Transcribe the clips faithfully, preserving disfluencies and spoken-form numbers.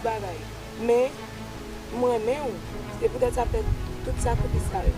bagay. Men, m renmen w. Se poutèt sa m fè tout sakrifis sa yo.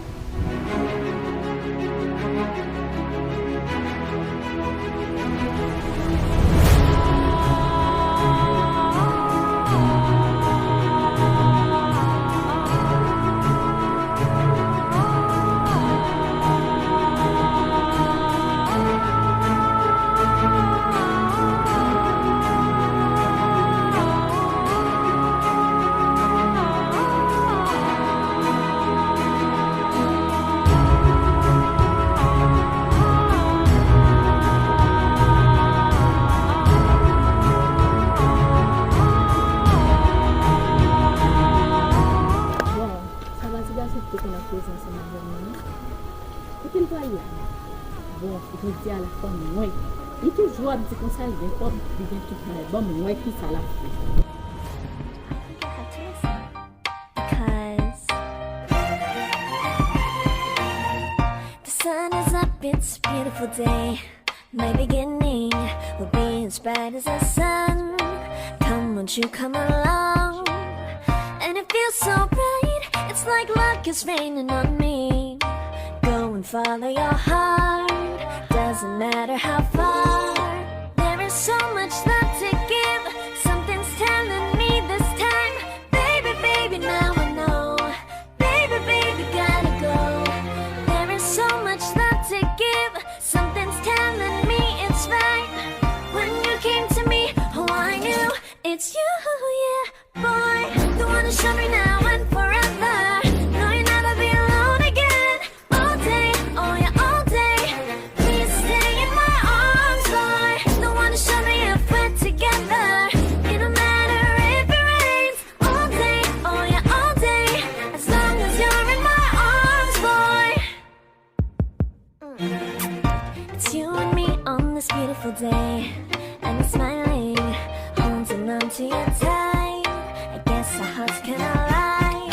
Bon, sa va ti gason ki te konn ap koze ansanm avè mwen an? Kote l pral la? Bon, jodi a la fò m wè. Li toujou ap di konsa l gen kòb, li gen tout bagay. Ban m wè kisa l ap fè. I think I have to listen. Because the sun is up, it's a beautiful day. My beginning will be as bright as the sun. Come, won't you come along? And it feels so right, it's like luck is raining on me. Go and follow your heart, doesn't matter how far. There is so much love to give, something's telling me this time. Baby, baby, now I know. Baby, baby, gotta go. There is so much love to give. Something's telling me it's right. When you came to me, oh, I knew it's you, yeah, boy. The one to show me now and forever. No, you'll never be alone again. All day, oh yeah, all day. Please stay in my arms, boy. The one to show me if we're together. It don't matter if it rains. All day, oh yeah, all day. As long as you're in my arms, boy. Mm. It's you and me on this beautiful day. And you're smiling, holding on to you tight. I guess our hearts can align.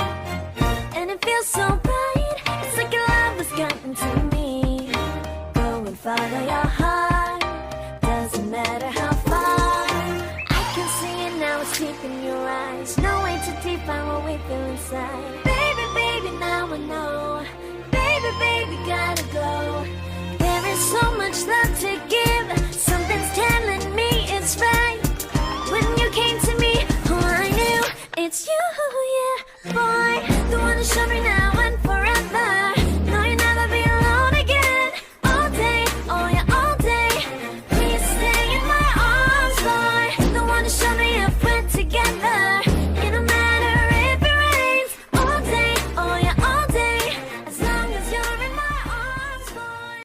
And it feels so right, it's like your love has gotten to me. Go and follow your heart, doesn't matter how far. I can see it now, it's deep in your eyes. No way to define what we feel inside. Baby, baby, now I know. Baby, baby, gotta go. There is so much love to give. Something's telling me it's right. When you came to me, oh, I knew it's you, yeah, boy. The one to show me now and forever. No, you'll never be alone again. All day, oh yeah, all day. Please stay in my arms, boy. The one to show me if we're together. It don't matter if it rains. All day, oh yeah, all day. As long as you're in my arms, boy.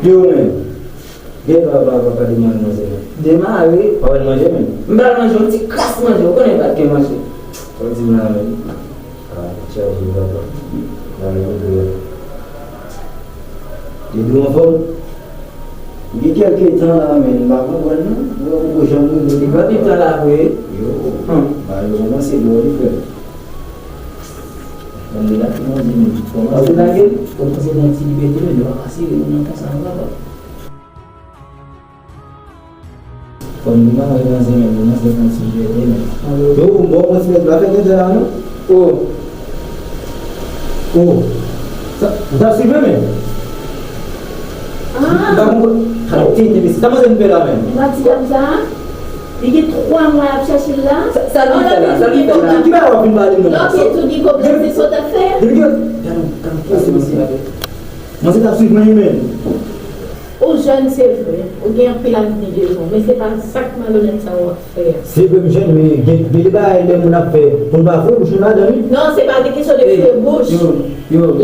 Yo, men. Gen pa, pa, pa, pa demare manje, men. Demare? Pa wè manje, men. M pral manje yon ti kras manje, ou konnen m pa t gen manje. Ou di m la, men. Ah, chaje papa. Mwen rete. Li tou anfòm? Gen kèlke tan la, men, m pa konprann non. Mwen poko janm rive. Li pran pita la vre. Yo. Hum. Ba yo kòmanse bò li, frè. Mwen de la ki manje, men. Kòmanse lage. Kòmanse pran ti libète, men, yo pa pase moun nan konsa non, papa. Kòm nou pa wè nan zen men nou nan senkant sou jwete men. Yo, bon, bon, ti mèt pa fè tenten la non. Oh. Oh. Sa, ou t ap swiv mwen men? Ah. Ou pa konprann? Alò, ti, ti, ti, sa manzè vin fè la menm? Ou pa ti dam sa? Li gen twa mwa y ap chèche l la? Sa, sa l vin fè la? Sa l vin fè la? Ki bagay w ap vin pale m nan? Lòt tou di kòb la se sa w t ap fè? Depi ke, gade, gade, gade, gade. Manzè t ap swiv mwen wi menm. Oh, Jèn se vre, ou gen anpil admiresyon, men se pa zak malonèt sa w ap fè a. Se vre m jèn, men gen gen de bagay lè moun ap fè pou n pa foure bouch nou ladan l wi. Non, se pa de kesyon de foure bouch.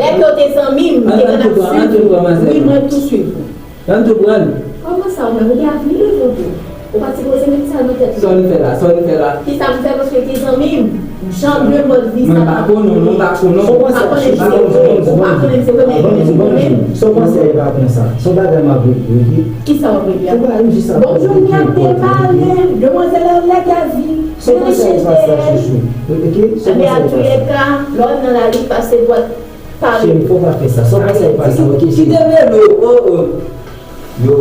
Lè ke w te zanmi m, m te konn ap swiv ou. Wi, mwen tou swiv ou. Ann tou pran l. Kòman sa, ou menm, ou gen avni devan ou? Ou pa sipoze met sa nan tèt ou. Sa w vin fè la? Sa w vin fè la? Kisa m fè paske te zanmi m? Jan de mòd vi sa pa pou mwen. Mwen pa konnen w non, m pa konnen w. Ou pa konnen m se vre, ou pa konnen m se vre, men ou konnen m. Sa w panse a e pa konsa. Se yon bagay m ap regle, oke? Kisa w ap regle a? Yon bagay m jis ap regle. Bonjou, m ap debale. Demwazèl la lè gazi. Sa w panse a e pa sa, chouchou. Oke? Sa w panse a e pa sa. Ebyen, antouka, lè w nan lari, pase dwat. Cheri, fò w pa fè sa. Sa w panse a e pa sa, oke, cheri? Kite velo, oh, oh. Yo,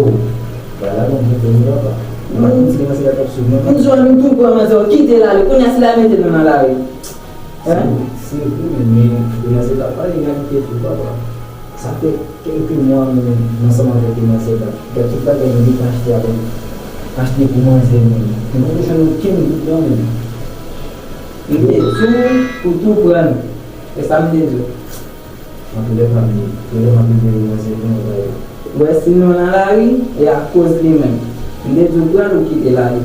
bagay la bon, bon, bon, papa. M pa konn si manzè a t ap swiv mwen. M jwenn ou tou pran manzè, w kite l ale. Kounye a, si l al mete nou nan lari. Hein? Se, se vre, men, men demwazèl la pale, n a kite tou, papa. Sa fè kèlke mwa, mwen, mwen ansanm avèk demwazèl la. Gad tout bagay mwen gentan achte avè m. Achte pou manzè mwen. Mwen pa jwenn okenn goud nan men m. M te di w pou tou pran. E sa m te di w. Antoulèka, m, antoulèka, m ap libere manzè pou mwen, pa yo. Ou wè, si nou nan lari, e akoz li menm. M te di w pran l, ou kite l ale.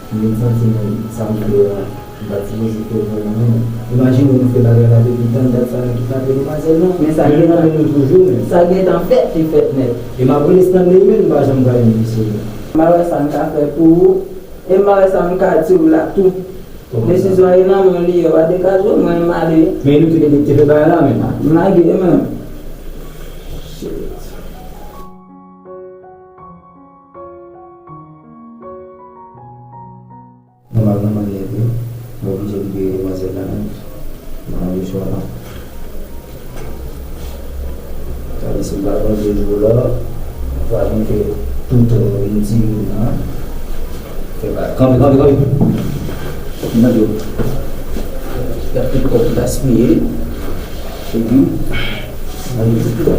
M vin santi, men, sa m fè a, m pa t sipoze fè l, non, non, non. Imajine w, nou fè bagay la depi tann dat sa, nou kidnape demwazèl, non. Men sa gentan, men nou toujou, men. Sa gentan fèt, li fèt nèt. E m ap rele Stanley, men m pa janm ka jwenn misye, non. M pa wè sa m ka fè pou ou, e m pa wè sa m ka di w la tou. Desizyon an nan men w li ye, w pa degaje w, mwen m ale. Men nou te, te, te fè bagay la menm. M lage men. Shit. Nòmalman, nòmalman, li enpe. Mwen oblije libere demwazèl la menm. Mwen anvi chwa pa. Gade si m pa pran de jou la, fwa nou fè tout, euh, vin di moun nan. Fè pa. Kanpe, kanpe, kanpe. Mwen yo. Y ap tout kòb gaspiye. Epi, mwen yo.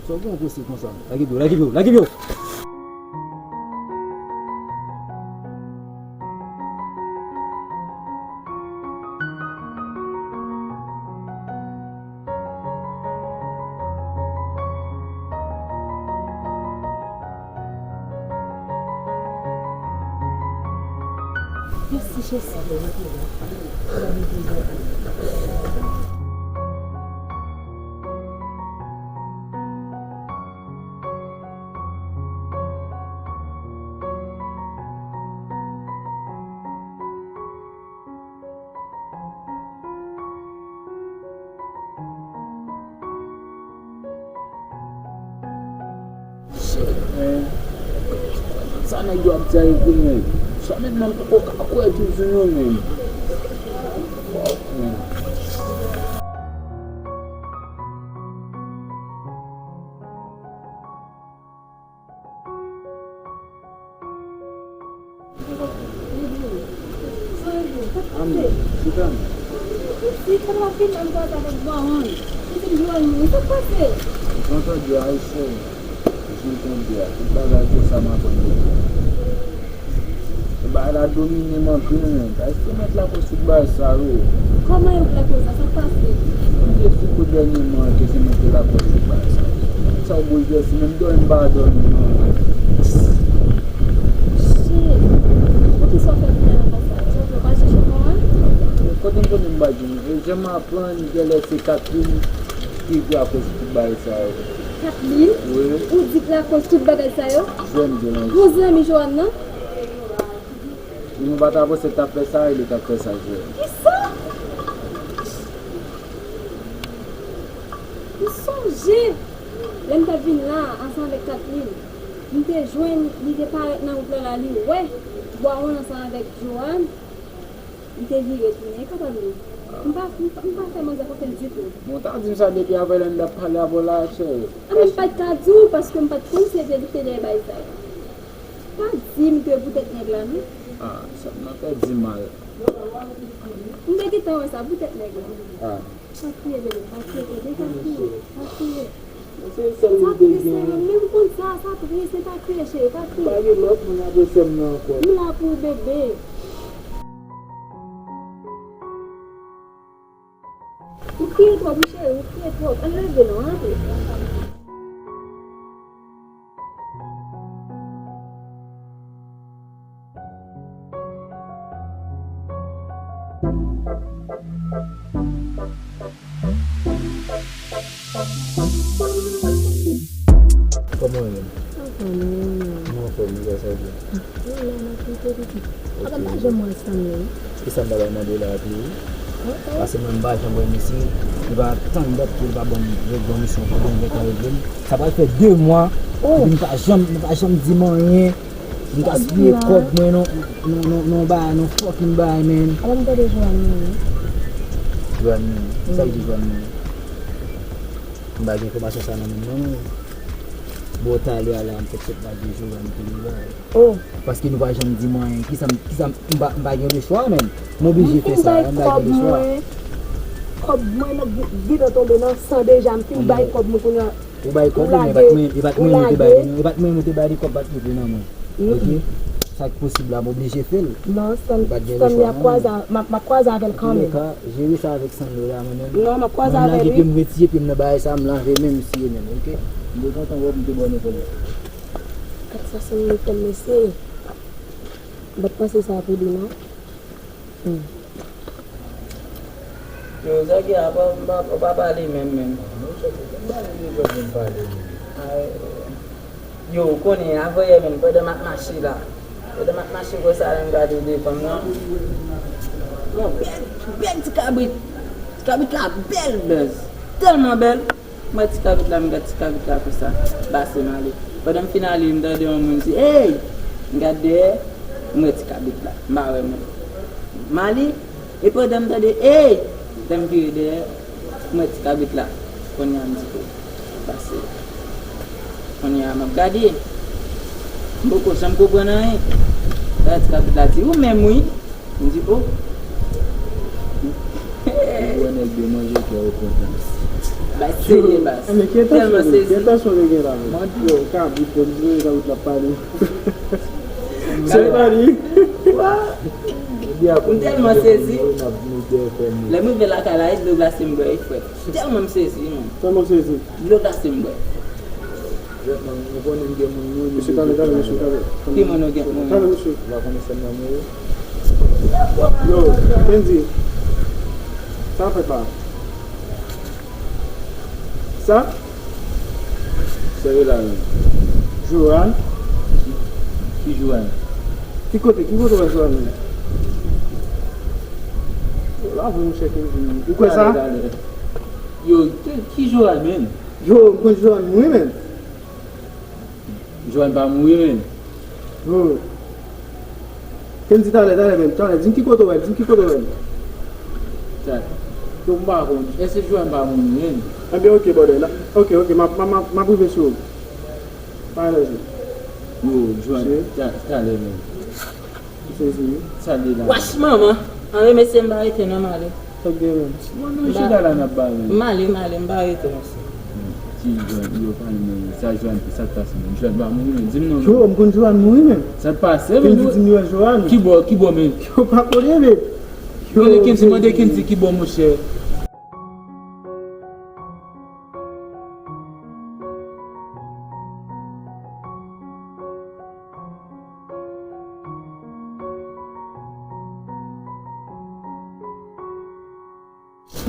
Sa w gen yon prese konsa? Lage pye w, lage pye w, lage pye w! Mèsi, Jesi. Shit, man. Sa nèg yo ap di a epi, man. Sa menm nan m poko ka kwè toujou non, man. Fuck, man. Ann, chita n. Si, sa pa fin, ann kwaze avèk Bawon. Li fin jwenn mwen. Sa k pase? Ou konn tande Ayisyen, jan l tande a, tout bagay konsa m aprann depi. E bagay la domine m anpil, menm. Ayisyen mèt lakòz tout bagay sa yo. Kòman yo t lakòz la? Sa k pase? M te sou kou dènyèman ke se mwen ki lakòz tout bagay sa yo. Sa yo boulvèse, menm dòmi m pa dòmi, non. Shit! Poukisa w fè kounye a nan konsa? Ou pa chèche konn wè? Kote m konnen m pa di nou. E jan m aprann, genlè se Katlin ki di akoz tout bagay sa yo. Katlin? Wi. Ou di k lakoz tout bagay sa yo? Jwenn, jwenn. Bon zanmi Joanne nan? Si nou pa ta panse l t ap fè sa, li t ap fè sa, jwenn. Kisa? M sonje, lè m t ap vin la, ansanm avèk Katlin. M te jwenn li te parèt nan wout la la, li wè Bawon ansanm avèk Joanne, li te vire tounen, e konprann li. M pa, m pa, m pa fè manzè konfyans ditou. Bon, w ta di m sa depi avè lè m t ap pale avè w la, cheri. A, men m pa t ka di w, paske m pa t konn se te li te dèyè bagay sa yo. Pa di m ke poutèt nèg la, non. A, sa m nan fè di mal. M te gentan wè sa, poutèt nèg la. A. Pa kriye, bebe, pa kriye, tande, pa kriye, pa kriye. Se sèl ou te gen. Sa tris, menm konn sa, sa tris, men pa kriye, cheri, pa kriye. Pa gen lòt moun apre sè m nan ankò. M la pou ou, bebe. Ou kriye twòp, wi, cheri, ou kriye twòp. Ann leve non, antre. Kòman w ye menm? Anfòm, wi, wi. Nou anfòm, wi, sa byen. Wi, la, n ap monte pitit. Papa m pa janm wè Stanley. Kisa m ta pral mande w la a tou, wi? Paske mwen, m pa janm wè misye. Li pa tann dat pou li pa ban m yon bon misyon pou mwen, gentan regle m. Sa pral fè de mwa, epi m pa janm, m pa janm di m anyen. M gaspiye kòb mwen nan, nan, nan, nan bagay, nan fucking bagay, man. Apa m tande Joanne mouri? Joanne mouri? Sa vle di Joanne mouri? M pa gen enfòmasyon sa nan men m, non, non. Bon, talè a la, m fèk sot lage Joanne pou li la. Oh. Paske nou pa janm di mwen anyen. Kisa m, kisa m, m pa, m pa gen lechwa, man. M oblije fè sa, m pa gen lechwa. Kòb mwen nan gi-, gitan tonbe nan san deja, m fin bay kòb mwen kounye a. Ou bay kòb li, men e pa t mwen, e pa t mwen nou te bay li, non. E pa t mwen nou te bay li kòb, pa t rive nan mwen. Oke? Sa k posib la, m oblije fè l. Non, Stan-, Stanley ap kwaze a-, m ap, m ap kwaze avè l kanmenm. Antouleka, jere sa avèk Stanley la, mwen menm. Non, m ap kwaze avè l, wi. Mwen lage pye m, retire pye m nan bagay sa, m lave menm si e menm, oke? M te kontan wè w, m te ba w nouvèl la. Gad sa Stanley fè m, mesye. M pa t panse sa pou li, non. Hmm. Yo, Zògè, apa w pa, w pa pale menm, menm? Non, Zògè, m pale de Zògè, m pale de. Ay, yo, ou konnen, avanyè menm, pandan m ap mache la, pandan m ap mache konsa, m gade devan m nan. Yon bèl, bèl ti kabrit. Ti kabrit la bèl, bèz. Tèlman bèl. M wè ti kabrit la, m gad ti kabrit la konsa. M pase m ale. Pandan m fin ale, m tande yon moun di, "Ey!" M gad dèyè, m wè ti kabrit la. M pa wè moun. M ale, e pandan m tande, "Ey!" Lè m vire dèyè, m wè ti kabrit la. Kounye a m di, "Oh, m pase." Kounye a m ap gade. M poko janm konprann anyen. Dayè ti kabrit la di, "Ou menm wi." M di, "Oh." Ou wè nèg yo manje kè yo kontan. Bas serye, bas. Tèlman sezi. Ki entansyon li gen la menm? Yo, kabrit, yo di kabrit la pale. Se pa li. M tèlman sezi. Lè m rive lakay la, e dlo glase m bwè, e frèt. Tèlman m sezi, menm. Tèlman sezi. Dlo glase m bwè. Mesye, talè, talè, mesye, talè. Ki moun nou gen pou mouri? Talè, mesye. Yo, Kendy. Sa fèt la? Sa? Sere la menm. Joanne? Ki Joanne? Ki kote? Ki kote w wè Joanne menm? Yo, la vre, monchè, Kendy. Ou kwè sa? Talè, talè. Yo, ki, ki Joanne menm? Yo, m konn Joanne mouri menm. Joanne pa mouri menm. Yo. Kendy, talè, talè menm, talè. Di m ki kote w wè l, di m ki kote w wè l. Talè. Yo, m pa konn. Èske Joanne pa mouri menm? Ebyen, oke, brother. La, oke, oke, m ap, m ap, m ap, m ap rive sou ou. Pa ranje. Yo, Joanne, ta-, talè menm. Ou sezi wi. Sa l ye la? Wach manman. Ann remesye m, m pa rete non, m ale. Sa k gen menm? Bon, nou chita la n ap pale. M ale, m ale, m pa rete non. Ti Joanne, yo pale menm. Sa Joanne, sa k pase menm? Joanne pa mouri menm. Di m non. Yo, m konn Joanne mouri menm. Sa k pase menm? Kendy di m li wè Joanne. Ki bò, ki bò menm? Yo pa konnen menm. Yo, Kendy, mande Kendy ki bò monchè.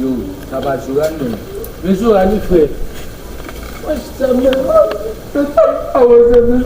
Yo, sa pa Joanne menm. Men Joanne wi frè. Wèch sa menm. Avanse menm.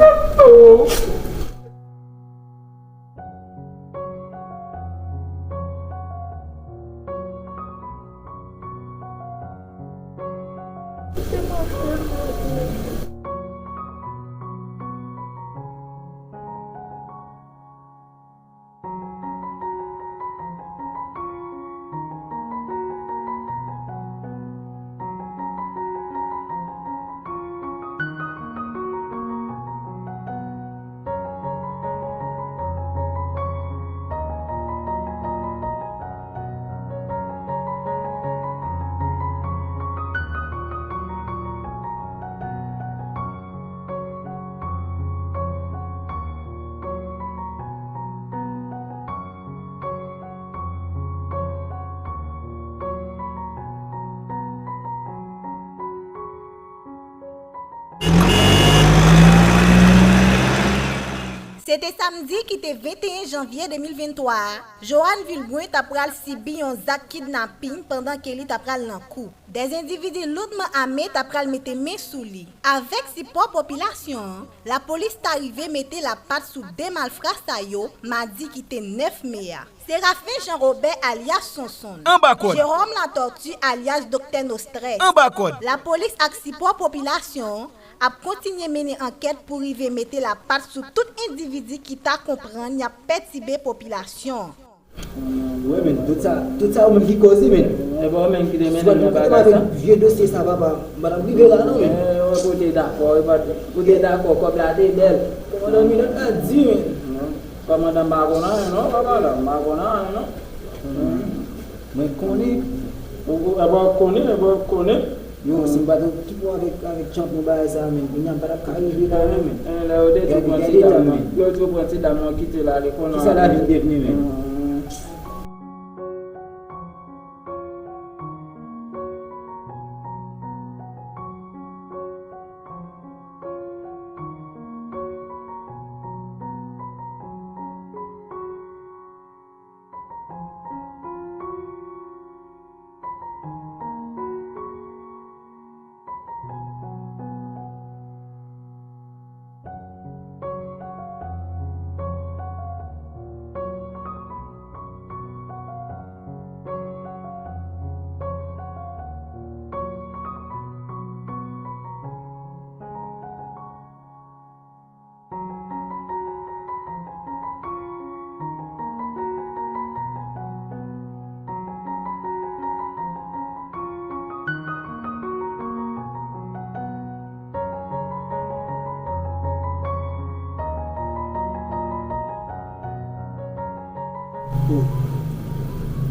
Se te samdi ki te venteyen janvye de mil venntwa a, Johanne Vilbrun ta pral sibi yon zak kidnaping pandan ke li ta pral nan kou. Dè endividi loudman ame ta pral mete men sou li. Avèk sipò popilasyon an, lapolis ta rive mete lapat sou de malfra sa yo madi ki te nèf me a. Serafin Jean Robert alyas Sonson, Anba kòd. Jérôme Latortue alyas Doktè Nostrès. Anba kòd. Lapolis ak sipò popilasyon an ap kontinye mennen ankèt pou rive mete lapat sou tout endividi ki ta konprann y ap pètibe popilasyon an. Wi, men, tout sa, tout sa ou menm ki koz li, men. E pa ou menm ki te mennen nan bagay sa? Vye dosye sa, papa, m pa t ap rive la, non, men. E, ou te dakò, ou te dakò, kòb la te bèl. Kòmandan Minòt la di, men. Kòmandan m pa konn anyen non, papa la, m pa konn anyen non. Mwen konnen. Ou, ou, apa w konnen, apa w konnen. Non, si m pa t gen tout bon avèk, avèk chanpyon bagay sa a, men, kounye a m pa t ap ka rive la, non, men. Eh, lè yo te di w pran ti dam nan, lè yo te di w pran ti dam nan, kite l ale, konnen. Kisa l a vin devni, men?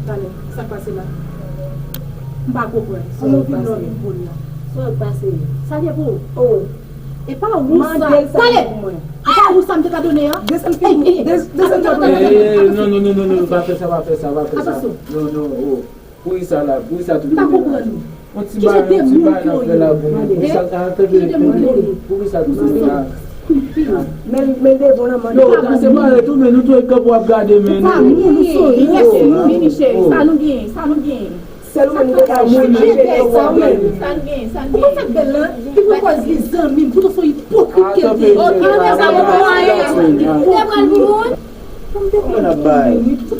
Talè, sa k pase la? M pa konprann. Kòman w vin lò vin pouri a? Sa k pase? Sa gen pou ou? Oh. E pa ou sa. Talè! E pa ou sa m te ka donnen an? Desann figi, desann figi. Non, non, non, non, non, pa fè sa, pa fè sa, pa fè sa. Atansyon. Non, non, oh. Pouri sa la, pouri sa tout moun la. M pa konprann ou. Yon ti bagay, yon ti bagay n ap fè la pou nou. Pouri sa, a, tande, tande. Pouri sa tout moun la. Men, men devan nan mande. Yo, pase pale tou, men nou tou ap gade, men. Ou pa moun, ou sou rès moun. Vini, cheri, sa nou genyen, sa nou genyen. Sèl ou menm ki ka moun, cheri, ou pa moun. Sa nou genyen, sa nou genyen. Ou pa fè bèl la, pi pou kòz li zanmi m, poutan se yon ipokrit ke l te ye. Ou te pran l pou moun? Kòman n ap bay?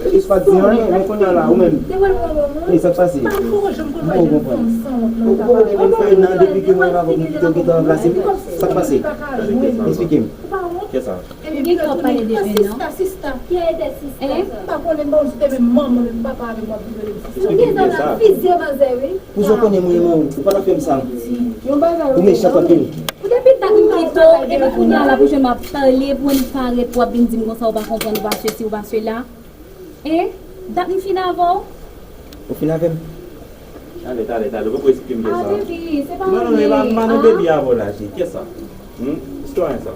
Jis pa t di anyen, men kounye a la, ou menm. E sa k pase? M poko konprann. Ou poko te vin fè nan depi ke mwen avè w, m kite w gentan ranplase m? Sa k pase? Eksplike m. Kisa? Ou gen twòp pale de venn, non? Sista, sista. Ki ete sista? Hein? M pa konnen, bon, se te menm manman, menm papa avè m w ap vin rele m sista. Ou gen zam ap fizye manzè, wi. Pou sa w konnen mwen renmen w, ou pa t ap fè m sa. Ou mechan anpil. Ou depi dat m kite w, epi kounye a la pou jwenn m ap pale, pou w parèt, pou w ap vin di m konsa ou pa konprann, ou pa sesi, ou pa sela. Hein? Dat m fin avè w? Ou fin avè m? Talè, talè, talè, ou poko eksplike m kiyès sa. Ah, Depi, se pa mwen. Non, non, non, e pa, pa non Depi avè w la, cheri. Kiyès sa? Hmm? Sitwayen sa.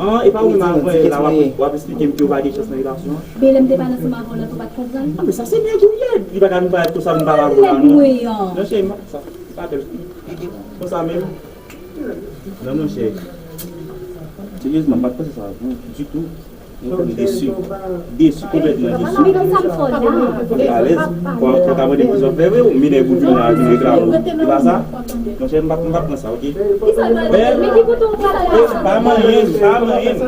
An, e pa ou menm avè la w ap, w ap eksplike m ke w pa gen chans nan relasyon an? Men lè m te pale ansanm avè w la, tou pa t konprann. Ah, men sa se nèg ou ye. Li pa ka vin parèt konsa, vin pale avè w la, non. Nèg mwen an. Non, cheri, m pa, sa, m pa bèl. Konsa menm. Non, monchè. Seryezman, m pa t panse sa, non, ditou. Mwen desi. Desi, konplètman desi. Mwen konn sa m fò la. Ou alèz, fò, fò w ka mande pou sa w fè vre, ou minè pou vin la, vin reklame. Se pa sa? Monchè, m pa, m pa pran sa, oke? Men, pa manyen m, pa manyen m.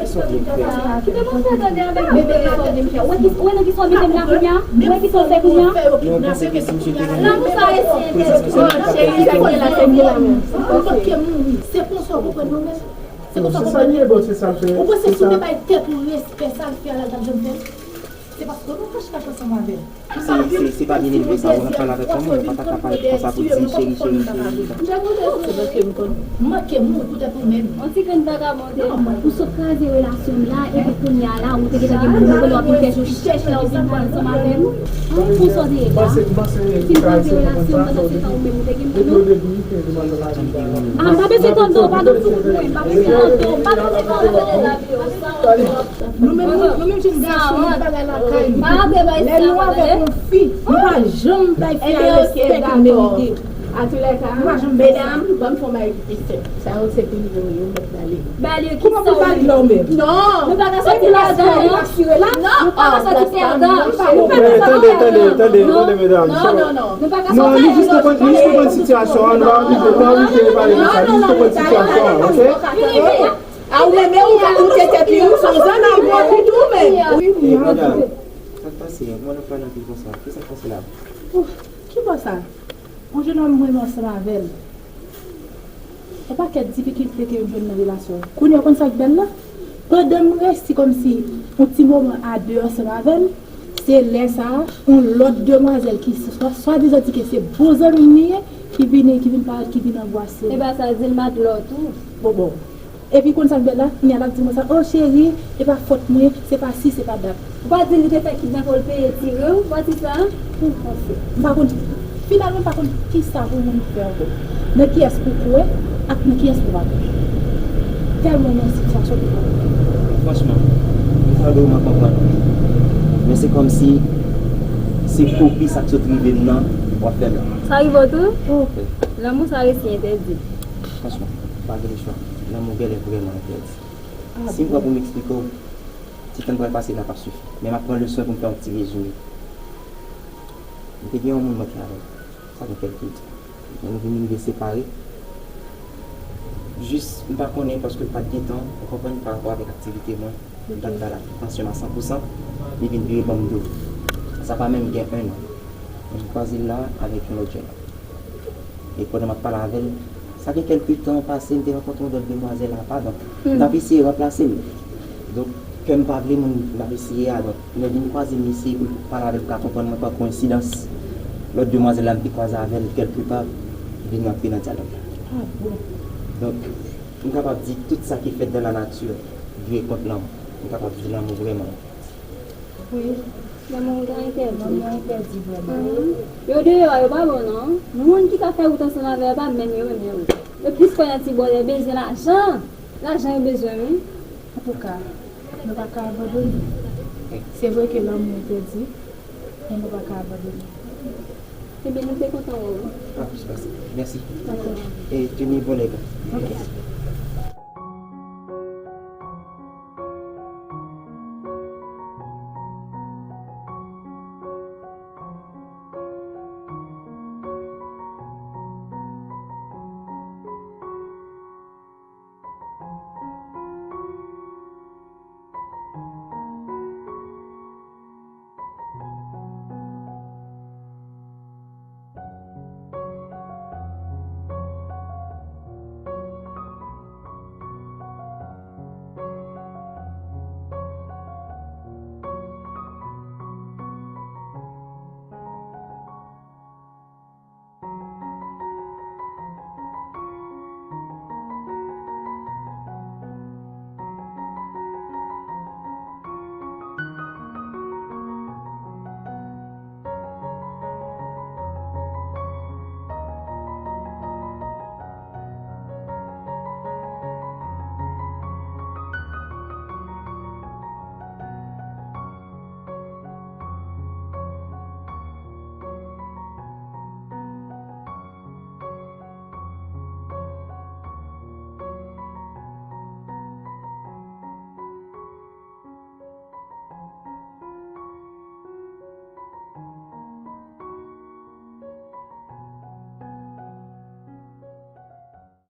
Kite monchè tande avèk bebe sa w di m fè. Ou wè ki, ou wè nan ki sa w mete m la kounye a? Ou wè ki sa w fè kounye a? Non, panse ke si misye te renmen. Lanmou sa eseye tèt ou. Cheri, sa ki la, se ki la menm. Ou pa ke mouri. Se konsa ou konprann mwen menm? Se konsa ou konprann mwen menm? Ou panse si w te bay tèt ou respè, sa l fè a la, l t ap janm fè l? Se paske nou fache fache ansanm avè l. Se, se, se pa byen elve sa, ou nan pale avèk yon moun, ou pa ta ka pale konsa pou di cheri, cheri, cheri. Manke moun poutèt ou menm. Yon ti grenn vagabon te. Ou sot kraze relasyon m la, epi kounye a la, ou te gentan gen moun, ou konn w ap vin fè jou chèch la, ou vin pale ansanm avè m. An, pou sa w te ye la. Fin kraze relasyon m, pandan se tan ou menm ou te gen moun, non? Ah, m pa bezwen tande w, pa gen fout mwen, m pa bezwen tande w, m pa bezwen tande w. Nou menm, nou menm jèn gason, nou pa la lakay nou. Lè nou avèk yon fi, nou pa janm bay fi a respè ke l merite. Antoulèka, medam, ban m fè yon bagay ki pi senp. Sa yo se pou nou yo, yo mèt bale. Bale ki sa w menm? Non! Nou pa ka sòti pèdan, non! Non, nou pa ka sòti pèdan! Nou pa ka sòti pèdan! Non, non, non, non! Nou pa ka sòti pèdan! Non, nou jis konprann, nou jis konprann sitiyasyon an, nou pa oblije, nou pa oblije pale de sa, nou jis konprann sitiyasyon an, oke? A ou menm, ou ka koute tèt li, ou se yon zanavwa, ou tou menm! Wi, wi, medam, sa k pase? Kòman n ap pale anpil konsa? Kisa k pase la? Ki bò sa? Yon jenòm mwen ansanm avè l. Yon pakèt difikilte ke m jwenn nan relasyon an. Kounye a, w konn sa k bèl la? Pandan m resi kòmsi yon ti moman a de ansanm avè l, se lè sa a, yon lòt demwazèl ki swa, swadizan di ke se bon zanmi m li ye, ki vini, ki vin parèt, ki vin anbwase m. E pa sa, di l matlòt ou. Bon, bon. Epi konn sa k bèl la, kounye a l ap di mwen sa, "O cheri, e pa fòt mwen, se pa si, se pa dat." Ou pa di li te fè kidnape w, l peye tire w, ou pa di sa? Ou panse? M pa konn, finalman, m pa konn kisa pou moun fè ankò. Nan kiyès pou kwè ak nan kiyès pou pa kwè. Tèlman nan sitiyasyon pou pa kwè. Franchman, m tande w, mwen konprann. Men se kòmsi se kopi sa k sot rive m nan w ap fè m la. Sa rive w tou? Lanmou sa resi entèdi. Franchman, pa gen lechwa. Lanmou genlè vrèman entèdi. Si m pran pou m eksplike w, ti tan m pral pase la p ap sifi. Men m ap pran leson pou m fè yon ti rezime. M te gen yon moun mwen te avè l. Sa gen kèlke tan. Men nou vin rive separe. Jis, m pa konnen paske l pa t gen tan, ou konprann, pa rapò avèk aktivite mwen. M t ap ba l atansyon m a san pou san, li vin vire ban m do. Sa pa menm gen en an. Mwen kwaze l la avèk yon lòt jèn. E pandan m ap pale avè l, sa gen kèlke tan pase, m te rankontre yon lòt demwazèl apa, donk, m t ap eseye ranplase l. Donk, kè m pa vle moun m t ap eseye a, donk, lè vin kwaze m, eseye pou l pale avè l, pou l ka konprann mwen pa koyensidans. Lòt demwazèl la, m te kwaze avè l kèlke pa, vin rantre nan dyalòg la. Ah bon? Donk, m kapab di tout sa ki fèt dans la nature vire kont lanmou. M kapab di lanmou vrèman. Wi. Lanmou entèdi. Lanmou entèdi vrèman. Mhm. Yo deyò a, yo pa bon non. Moun ki ka fè wout ansanm avè yo pa menm yo renmen yo. Yo plis kwè nan ti bòlè, bezwen lajan. Lajan yo bezwen, wi. Antouka, nou pa ka abandone. Se vre ke lanmou entèdi, men nou pa ka abandone. Ebyen, nou te kontan wè w. Ah, mèsi. Mèsi. Dakò. E tini bon nèg. Ok.